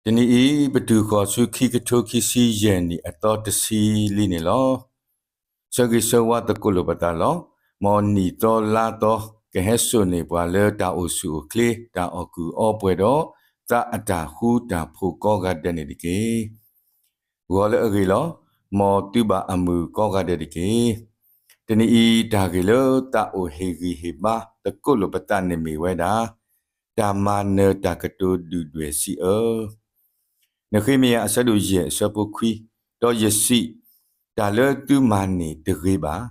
တနံၤအံၤ ပတုၤဃီၤဆူခံကထိခံဆံယဲၢ်နံၣ်အသီတဆံလံန့ၣ်လီၤ. ဆၢဂ့ၤဆၢဝါသကိးလိာ်ပသးလီၤ. မ်နံၣ်သီလါသီ ကဟဲစိာ်န့ၢ်ပှၤလၢတၢ်အိၣ်ဆူၣ်အိၣ်ချ့ တၢ်အီၣ်ကုၢ်အီပှဲၤဒီး သးအတၢ်ဃူတၢ်ဖိးကိးဂၤဒဲးန့ၣ်တက့ၢ်. ဂီၤလၢအဂ့ၤလီၤ. မ်သုဘၣ်အမုာ်ကိးဂၤဒဲးတက့ၢ်. တနံၤအံၤ တၢ်ဂ့ၢ်လၢသးအိၣ်ဟ့ၣ်ဂံၢ်ဟ့ၣ်ဘါသကိးလိာ်ပသးန့ၣ်မ့ၢ်ဝဲဒၣ် တၢ်မၤနၢၤတၢ်ကတိၤဒုၣ်ဒွဲၣ်စံးအၢ နဃ့မယၤအဆၢဒိၣ်ယဲၢ်အဆၢဖိခွံ, ဒီးယစံး, တၢ်လၢသုမၤန့ၣ်တဂ့ၤဘၣ်.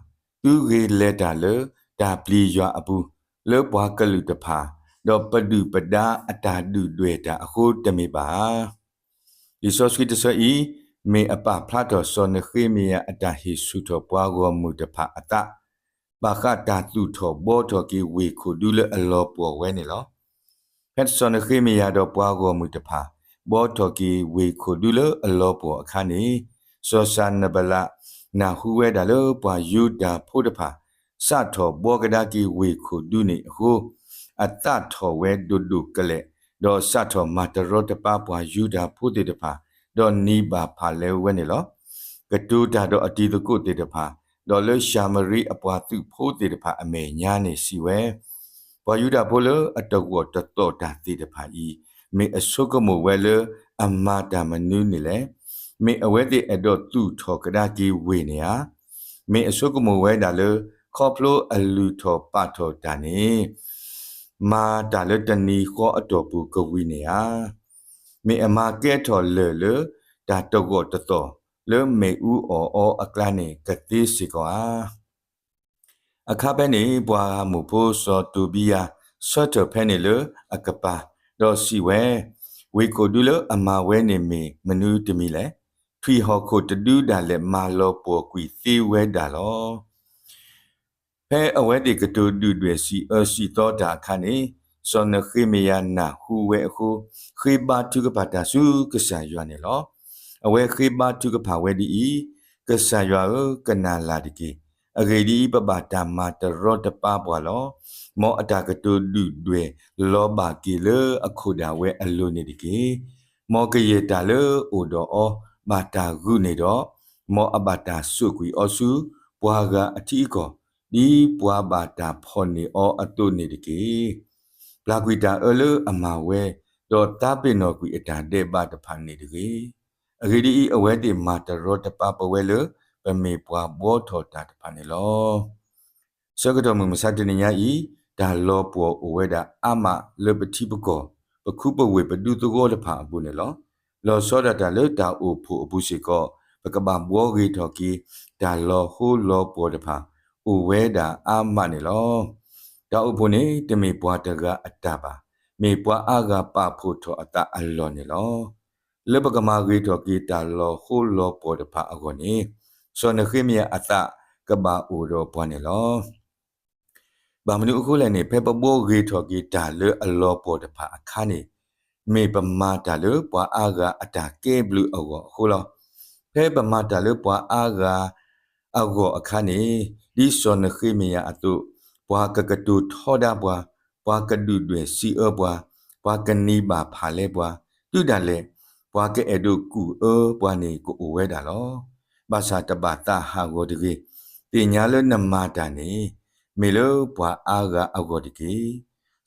သုဂ့ၤလဲၤတၢ်လၢတၢ်ပျံၤယွၤအပူၤ, လၢပှၤကလုာ်တဖၣ်, ဒီးပဒုၣ်ပဒါအတၢ်ဒုၣ်ဒွဲၣ်တၢ်အဃိတမ့ၢ်ဘၣ်ဧါ. လံာ်စီဆှံတဆၢအံၤ မ့ၢ်အပာ်ဖျါထီၣ်စီၤနဃ့မယၤအတၢ်ဟ့ၣ်ဆူၣ်ထီၣ်ပှၤဂီၢ်မုၢ်တဖၣ်အသး ဘၣ်ဃးတၢ်သူၣ်ထီၣ်ဘှီထီၣ်က့ၤဝ့ၢ်ခိၣ်ဒူလၢအလီၤပှီၢ်ဝဲန့ၣ်လီၤ. ဖဲစီၤနဃ့မယၤဒီးပှၤဂီၢ်မုၢ်တဖၣ် ဘှီထီၣ်က့ၤဝ့ၢ်ခိၣ်ဒူလၢအလီၤပှီၢ်အခါန့ၣ်, စီၤစၤနဘလး နၢ်ဟူဝဲဒၣ်လၢပှၤယူဒၤဖိတဖၣ် စးထီၣ်ဘှီကဒါက့ၤဝ့ၢ်ခိၣ်ဒူန့ၣ်အဃိ, အသးထီၣ်ဝဲဒိၣ်ဒိၣ်ကလဲာ်, ဒီးစးထီၣ်မၤတရီတပါပှၤယူဒၤဖိသ့ၣ်တဖၣ်, ဒီးနံၤဘၣ်ဖၣ်လဲဝဲန့ၣ်လီၤ. ကတိၤတၢ်ဒီးအတံၤသကိးသ့ၣ်တဖၣ်, ဒီးလၢၡၤမရံအပှၤသုးဖိသ့ၣ်တဖၣ်အမဲာ်ညါန့ၣ်စံးဝဲ, ပှၤယူဒၤဖိလၢအတဂီၢ်တသီၣ်တၢ်သ့ၣ်တဖၣ်အံၤ, မ့ၢ်အဆိကမိၣ်ဝဲလၢအမၤတၢ်မနုၤန့ၣ်လဲၣ်. မ့ၢ်အဝဲသ့ၣ်အဲၣ်ဒိးသူၣ်ထီၣ်ကဒါက့ၤဝ့ၢ်န့ၣ်ဧါ. မ့ၢ်အဆိကမိၣ်ဝဲဒၣ်လၢ ခီဖျိအလုၢ်ထီၣ်ပာ်ထီၣ်တၢ်န့ၣ် မၤတၢ်လၢတနံၤဃီအတီၢ်ပူၤကဝံၤန့ၣ်ဧါ. မ့ၢ်အမၤကဲထီၣ်လၢၢ်လၢ တၢ်တဂီၢ်တသီၣ် လၢမ့ၣ်အူအီၣ်အီအကျါန့ၣ် ကသ့စ့ၢ်ကီးဧါ. အခါဖဲန့ၣ် ပှၤဂၤမုၢ်ဖိစီၤတိဘံယၤ ဆၢထၢၣ်ဖဲန့ၣ်လၢအကပၤ, ဒီးစံးဝဲ, ဝ့ၢ်ခိၣ်ဒူလၢအမၤဝဲန့ၣ်မ့ၢ်မနုၤတမံၤလဲၣ်. ထွံၣ်ဟီၣ်ခိၣ်တဒုဒၣ်လဲာ်မၤလီၤပှီၢ်ကွံာ်သ့ဝဲဒၣ်လီၤ. ဖဲအဝဲသ့ၣ်ကတိၤဒုၣ်ဒွဲၣ်စံးအၢစံးသီတၢ်အခါန့ၣ်, စီၤနဃ့မယၤနၢ်ဟူဝဲအဃိ, ဃ့ဘါထုကဖၣ်တၢ်ဆူကစၢ်ယွၤန့ၣ်လီၤ. အဝဲဃ့ဘါထုကဖၣ်ဝဲဒ်အံၤ, ကစၢ်ယွၤဧၢ, ကနၣ်လၢ်တက့ၢ်. အဂ့ၢ်ဒ်အံၤ, ပဘၣ်တၢ်မၤတရီတပါပှၤလီၤ. မ်အတၢ်ကတိၤဒုၣ်ဒွဲၣ်လီၤဘၣ်က့ၤလၢအခိၣ်ဒၣ်ဝဲအလိၤန့ၣ်တက့ၢ်. မ်ကယဲၢ်တၢ်လၢအိၣ်ဒီးအီၤ ဘၣ်တၢ်ဂုာ်န့ၢ်ဒီး, မ်အဘၣ်တၢ်စိာ်ကွံာ်အီၤဆူပှၤဂၤအထံအကီၢ်, ဒ်ပှၤဘၣ်တၢ်ဖီၣ်န့ၢ်အီၤအသိးန့ၣ်တက့ၢ်. ပျၢ်ကွံာ်တၢ်အၢလၢအမၤဝဲ, ဒီးသးပ့ၤနီၣ်ကွံာ်အတၢ်ဒဲးဘးတဖၣ်န့ၣ်တဂ့ၤ. အဂ့ၢ်ဒ်အံၤ, အဝဲသ့ၣ်မၤတရီတပါပဝဲလၢ ပမ့ၢ်ပှၤဘှီထီၣ်တၢ်တဖၣ်န့ၣ်လီၤ. ဆၢကတီၢ်မုၢ်မဆါတနံၤညါအံၤ, တၢ်လီၤပှီၢ်အိၣ်ဝဲဒၣ်အါမးလၢပထံပကီၢ်, ပခူပဝ့ၢ်ပဒူသဝီတဖၣ်အပူၤန့ၣ်လီၤ. လီၤဆီဒၣ်တၢ်လၢတၢ်အိၣ်ဖှိၣ်အပူၤစ့ၢ်ကီး, ပကဘၣ်ဘှီဂ့ၤထီၣ်က့ၤ တၢ်လီၤဃိလီၤပှီၢ်တဖၣ် အိၣ်ဝဲဒၣ်အါမးန့ၣ်လီၤ. တၢ်အိၣ်ဖှိၣ်န့ၣ် တမ့ၢ်ပှၤတဂၤအတၢ်ဘၣ်, မ့ၢ်ပှၤအါဂၤပာ်ဖှိၣ်ထီၣ်အသးအလီၢ်န့ၣ်လီၤ. လၢပကမၤဂ့ၤထီၣ်က့ၤတၢ်လီၤဃိလီၤပှီၢ်တဖၣ်အဂီၢ်န့ၣ်, စီၤနဃ့မယၤအသးကဘၣ်အိၣ်ဒီးပှၤန့ၣ်လီၤ. ဘၣ်မနုၤအဃိလဲၣ်န့ၣ်, ဖဲပဘှီဂ့ၤထီၣ်က့ၤတၢ်လၢအလီၤပှီၢ်တဖၣ်အခါန့ၣ်, မ့ၢ်ပမၤတၢ်လၢပှၤအါဂၤအတၢ်ကဲဘျုးအဂီၢ်အဃိလီၤ. ဖဲပမၤတၢ်လၢပှၤအါဂၤအဂီၢ်အခါန့ၣ်, ဒ်စီၤနဃ့မယၤအသိး, ပှၤကကတိၤထီဒါပှၤ, ပှၤကဒုၣ်ဒွဲၣ်စံးအၢပှၤ, ပှၤကနံၤဘၣ်ဖၣ်လဲပှၤ, တုၤဒၣ်လဲာ် ပှၤကအဲၣ်ဒိးကူၣ်အၢပှၤန့ၣ်ကအိၣ်ဝဲဒၣ်လီၤ. ဘၣ်ဆၣ်တဘၣ်သးဟးဂီၤတဂ့ၤ. သ့ၣ်ညါလၢနမၤတၢ်န့ၣ် မ့ၢ်လၢပှၤအါဂၤအဂီၢ်တက့ၢ်.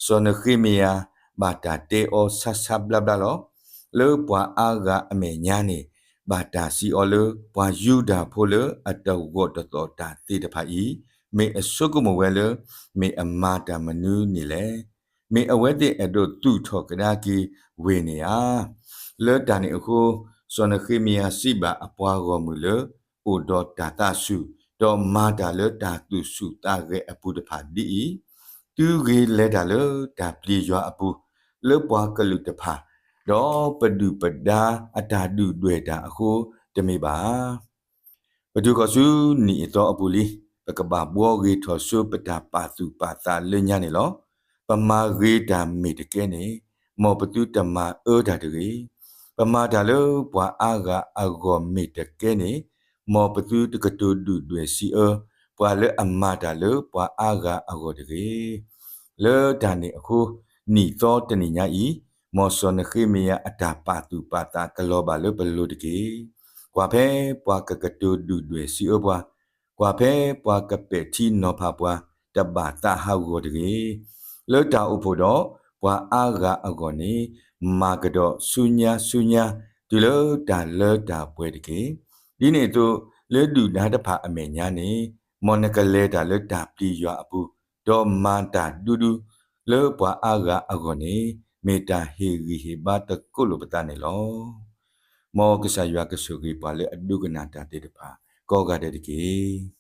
စီၤနဃ့မယၤဘၣ်တၢ်တဲအီၤဆါဆါဘျါဘျါလီၤ. လၢပှၤအါဂၤအမဲာ်ညါန့ၣ် ဘၣ်တၢ်စံးအီၤလၢ ပှၤယူဒၤဖိလၢအတဂီၢ်တသီၣ်တၢ်သ့ၣ်တဖၣ်အံၤ မ့ၢ်အဆိကမိၣ်ဝဲလၢ မ့ၢ်အမၤတၢ်မနုၤန့ၣ်လဲၣ်. မ့ၢ်အဝဲသ့ၣ်အဲၣ်ဒိးသူၣ်ထီၣ်ကဒါက့ၤဝ့ၢ်န့ၣ်ဧါ. လၢတၢ်န့ၣ်အဃိ, စီၤနဃ့မယၤစံးဘၣ်အပှၤဂီၢ်မုၢ်လၢ အိၣ်ဒီးတၢ်သးစူၤ, ဒီးမၤတၢ်လၢတၢ်သူၣ်ဆူၣ်သးဂဲၤအပူၤတဖၣ်ဒ်အံၤ, သုဂ့ၤလဲၤတၢ်လၢတၢ်ပျံၤယွၤအပူၤ, လၢပှၤကလုာ်တဖၣ်, ဒီးပဒုၣ်ပဒါအတၢ်ဒုၣ်ဒွဲၣ်တၢ်အဃိတမ့ၢ်ဘၣ်ဧါ. ပတုၤဃီၤဆူနံၣ်အသီအပူၤလံ, ပကဘၣ်ဘှီဂ့ၤထီၣ်ဆူပတၢ်ပာ်သူၣ်ပာ်သးလၢညါန့ၣ်လီၤ. ပမၤဂ့ၤတၢ်မ့ၢ်တကဲန့ၣ်, မ်ပသုတမၤအၢတၢ်တဂ့ၤ. ပမၤတၢ်လၢပှၤအါဂၤအဂီၢ်မ့ၢ်တကဲန့ၣ်, မ်ပသုတကတိၤဒုၣ်ဒွဲၣ်စံးအၢ ပှၤလၢအမၤတၢ်လၢပှၤအါဂၤအဂီၢ်တဂ့ၤ. လၢတၢ်န့ၣ်အဃိ, နံၣ်သီတနံၤညါအံၤ, မ်စီၤနဃ့မယၤအတၢ်ပာ်သူၣ်ပာ်သးကလီၤဘၣ်လၢပလိၤတက့ၢ်. ကွၢ်ဖဲပှၤကကတိၤဒုၣ်ဒွဲၣ်စံးအၢပှၤ, ကွၢ်ဖဲပှၤကပဲာ်ထံနီၤဖးပှၤ တဘၣ်သးဟးဂီၤတဂ့ၤ. လၢတၢ်အိၣ်ဖှိၣ်ဒီးပှၤအါဂၤအဂီၢ်န့ၣ် မၤကဒီးဆူညါဆူညါ တုၤလၢတၢ်လၢတၢ်ပှဲၤတက့ၢ်. ဒ်န့ၣ်အသိး လၢဒုၣ်ဒါတဖၣ်အမဲာ်ညါန့ၣ် မ်နကလဲၤတၢ်လၢတၢ်ပျံၤယွၤအပူၤ, ဒီးမၤတၢ်ဒူဒူ လၢပှၤအါဂၤအဂီၢ်န့ၣ် မ့ၢ်တၢ်ဟ့ၣ်ဂံၢ်ဟ့ၣ်ဘါသကိးလိာ်ပသးန့ၣ်လီၤ. မ်ကစၢ်ယွၤကဆိၣ်ဂ့ၤပှၤလၢအဒိကနၣ်တၢ်သ့ၣ်တဖၣ် ကိးဂၤဒဲးတက့ၢ်.